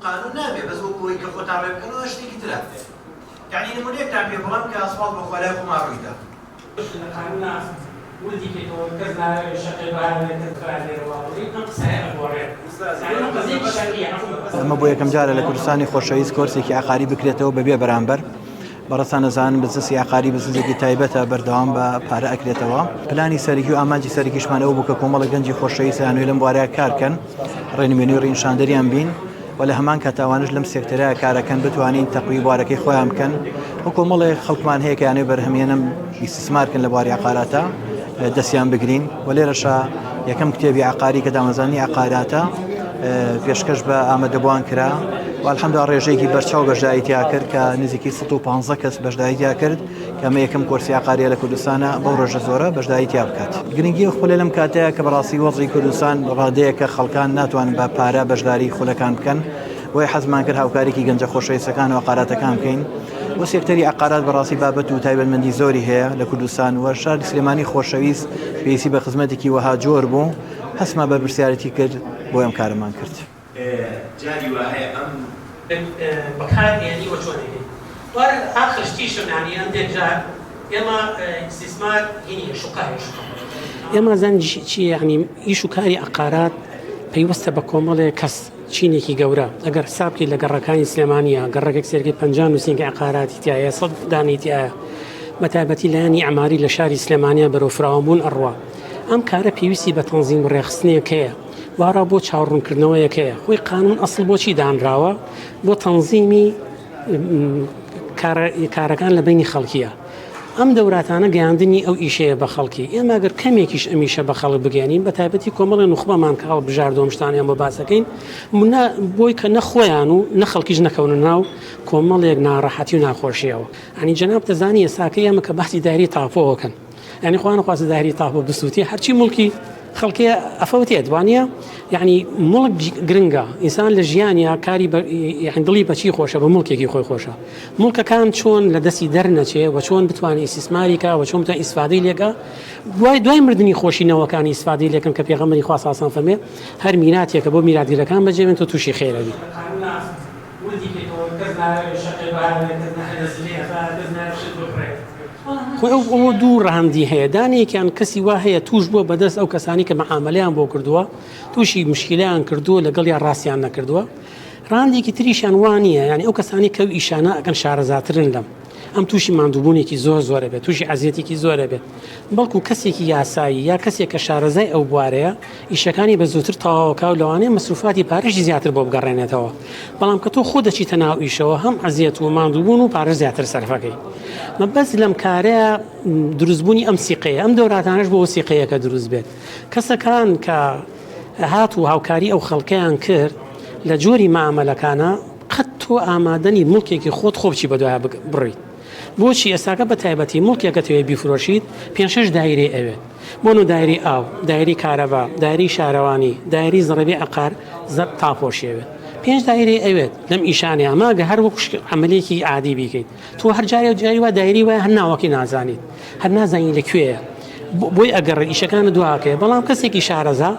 قانون نابێ بەس وەکو ئەوەی کە خۆتان ڕێ بکەنەوە شتێکی ترە یەعنی نمونەیەکتان پێ بڵێم کە سوپاس بۆ خوا لای خۆمان ڕوویدا. لە قانونا وردی کەیتەوە کەس نایەوێ شەقێ بهاوێ کەس بەرانێرەوە ئەڵێی ئەم قسەیە ئەگۆڕێت یانی ئەم قەزیەکی شەرعیە عەفو. ئەمە بۆ یەکەم جارە لە کوردستانی خۆشەویست کۆرسێکی عەقاری بکرێتەوە بەبێ بەرامبەر. بەڕێزتان ئەزانن بزنسی عەقاری بزنسێکی تایبەتە بەردەوام بە پارە ئەکرێتەوە. پلانی سەرەکی و ئامانجی سەرەکیشمان ئەوە بوو کە کۆمەڵێک گەنجی خۆشەویست هەیان لەم بوارە کار کەن، ڕێنوێنی و ڕێنیشاندەریان بین و لە هەمان کات ئەوانەش لەم سێکتەرە کارەکەن بتوانین تەقوی بوارەکەی خۆیان بکەن و کۆمەڵێک خەڵکمان هەیە کە یانەوێ بەرهەمهێنم ئیستیسمار کەن لە بواری عەقاراتە دەستیان بگرین و لێرەشا یەکەم کتێبی عەقاری کە دامەزرانی عەقاراتە پێشکەش بە ئامادەبووان کرا و الحمدلله ڕێژەیەکی بەرچاو بەشداری تیا کرد کە نزیکی 115 کەس بەشداری تیا کرد کە ئەمە یەکەم کۆرسی عەقاریە لە کوردستانە بەو ڕێژە زۆرە بەشداری تیا بکات. گرنگی ئەو خولە لەم کاتەیە کە بەڕاستی وەزعی کوردستان ڕادەیەکە خەڵکان ناتوانن بە پارە بەشداری خولەکان بکەن، بۆیە حەزمان کرد هاوکاریی گەنجە خۆشەویستەکان و عەقاراتەکان بکەین و سێکتەری عەقارات بەڕاستی بابەت و تایبەتمەندی زۆری هەیە لە کوردستان و شاری سلێمانی خۆشەویست پێویستی بە خزمەتێکی وەها جۆر بوو هەستمان بەرپرسیارێتی کرد بۆیە ئەم کارەمان کرد. جاری وا هەیە ئەم. بەکار ئێنی وە چۆن ئەیکەی وە ئاخر شتیشم یانی هەندێک جار ئێمە ئیستیسمار هی نیە شوقە هەیە شوقە. ئێمە زانی چیە یانی ئیش و کاری عەقارات پەیوەستە بە کۆمەڵێ کەس چینێکی گەورە ئەگەر حساب بکەی لە گەڕەکانی سلێمانیە گەڕەکێک سێرکەی 50 نووسینگە عەقاراتی تایە سەد دانەی تایە بە تایبەتی لایەنی ئەماری لە شاری سلێمانیا بەرەو فراوانبوون ئەڕوا ئەم کارە پێویستی بە تەنزیم و ڕێکخستنێک هەیە وارا بۆ چاوڕوونکردنەوەیەک هەیە خۆی قانون ئەسڵ بۆچی دانراوە بۆ تەنزیمی کارەکان لە بینی خەڵکیە ئەم دەوراتانە گەیاندنی ئەو ئیشەیە بە خەڵکی ئێمە گەر کەمێکیش ئەمیشە بە خەڵک بگەێنین بە تایبەتی کۆمەڵی نوخبەمان کە هەڵبژاردۆ ئەم شتانەیان بۆ باسەکەین منە بۆی کە نە خۆیان و نە خەڵکیش نەکەونە ناو کۆمەڵێک ناڕەحەتی و ناخۆشیەوە ئەنی جەناب دەزانی ئێستاکە ئێمە کە باسی داری تاپۆکەن یانی خوا نەخواستە داری تاپۆ بسووتێ هەرچی موڵکی خەڵکێ ئەفەوتێت وانە یعنی موڵک گرنگە ئینسان لە ژیانیا کاری یعنی دڵی بەچی خۆشە بە موڵکێکی خۆی خۆشە موڵکەکان چۆن لە دەستی دەرنەچێ و چۆن بتوانێت ئیستیسماری کا و چۆن بتوانێت ئیسفادەی لێکا دوای دوای مردنی خۆشی نەوەکانی ئیسفادەی لێکن کە پێغەمبەری خوا ساسان فەرمێ هەر میراتێکە بۆ میراتگرەکان بەجێ بێن تۆ تووشی خێرەبی. وردی کەیتەوە کەس نایەوێ شەقێ بهاوێ کەس نایەوێ زلێ با کەس نایەوێ شت بکڕێ. خۆی ئەو ئەوە دوو ڕەهەندی هەیە دانەیەکیان کەسی وا هەیە توش بووە بەدەست ئەو کەسانی کە مەعامەلەیان بۆ کردووە تووشی مشکیلەیان کردووە لەگەڵیان ڕاستیان نەکردووە ڕاندێکی تریشیان وا نییە یانی ئەو کەسانی کە ئەو ئیشانە ئەکەن شارەزاترن لەم ئەم تووشی ماندووبوونێکی زۆر زۆرە بێت تووشی ئەزیەتێکی زۆرە بێت بەڵکو کەسێکی یاسایی یا کەسێک کە شارەزای ئەو بوارەیە ئیشەکانی بە زووتر تەواوەکا و لەوانەیە مەسروفاتی پارەشی زیاتر بۆ بگەڕێنێتەوە بەڵام کە تۆ خۆ دەچیتە ناو ئیشەوە هەم ئەزیەت و ماندووبوون و پارەش زیاتر سەرفەکەی مەبەست لەم کارەیە دروستبوونی ئەم سیقەیە ئەم دەوراتانەش بۆ سیقەیەکە دروست بێت کەسەکان کە هات و هاوکاری ئەو خەڵکەیان کرد لە جۆری مامەلەکانە قەت تۆ ئامادەنی موڵکێکی خۆت خۆ بچی بەدوایە بڕیت بۆچی ئێستاکە بە تایبەتی موڵکێکە تەوێ بیفرۆشیت پێنج شەش دایرەی ئەوێت بۆ نو دایری ئاو دایری کارەبا دایری شارەوانی دایری زڕبی عقار زەر تاپۆشی ئەوێت پێنج دایرەی ئەوێت لەم ئیشانەیە ئەمە گە هەر وەک عەمەلێکی عادی بیکەیت تۆ هەر جارێ جاری وا دایری وایە هەر ناوەکەی نازانیت هەر نازانی لە کوێیە بۆی ئەگەڕێ ئیشەکانت دواکەوێ بەڵام کەسێکی شارەزا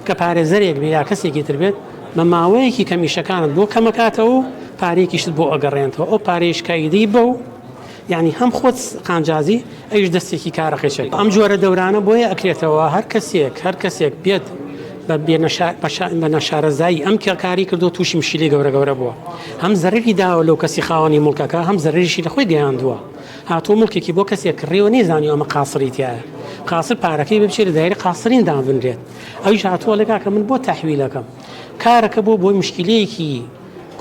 کە پارێزەرێک بێ یا کەسێکی تر بێت بە ماوەیەکی کەم ئیشەکانت بۆ کەمەکاتەوە و پارەیەکیشت بۆ ئەگەڕێنتەوە ئەو پارەیەش کە ئیدی بەو یعنی هەم خۆت قانجازی ئەویش دەستێکی کارەکەی چێک ئەم جۆرە دەورانە بۆیە ئەکرێتەوە هەر کەسێک هەر کەسێک بێت بە نەشارەزایی ئەم کاری کردو تووشی مشکیلەی گەورە گەورە بووە هەم زەرری داوە لەو کەسی خاوەنی موڵکەکە هەم زەرریشی لە خۆی گەیاندووە هاتووە موڵکێکی بۆ کەسێک کڕیوە نەیزانیوە ئەمە قاسڕی تیایە قاسر پارەکەی بچێت لە دایرەی قاسرین دابنرێت ئەویش هاتووە ئەڵێ کاکە من بۆ تەحویلەکەم کارەکە بۆ بۆی مشکیلەیەکی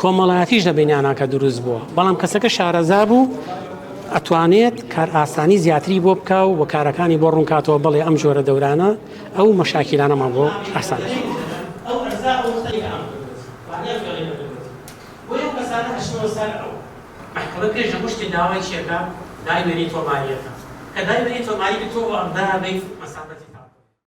کۆمەڵایەتیش لە بینیانا کە دروست بووە بەڵام کەسەکە شارەزا بوو ئەتوانێت کار ئاسانی زیاتری بۆ بکا و کارەکانی بۆ ڕوونکاتەوە بەڵێ ئەم جۆرە دەورانە ئەو مەشاکیلانەمان بۆ ئاسان مەحکەمە پێش هەموو شتێ داوای چیەکا داوای وێنەی تۆماریەکە کە داوای وێنەی تۆماری کرد تۆ بۆ ئەغدا بەی مەسافەتی.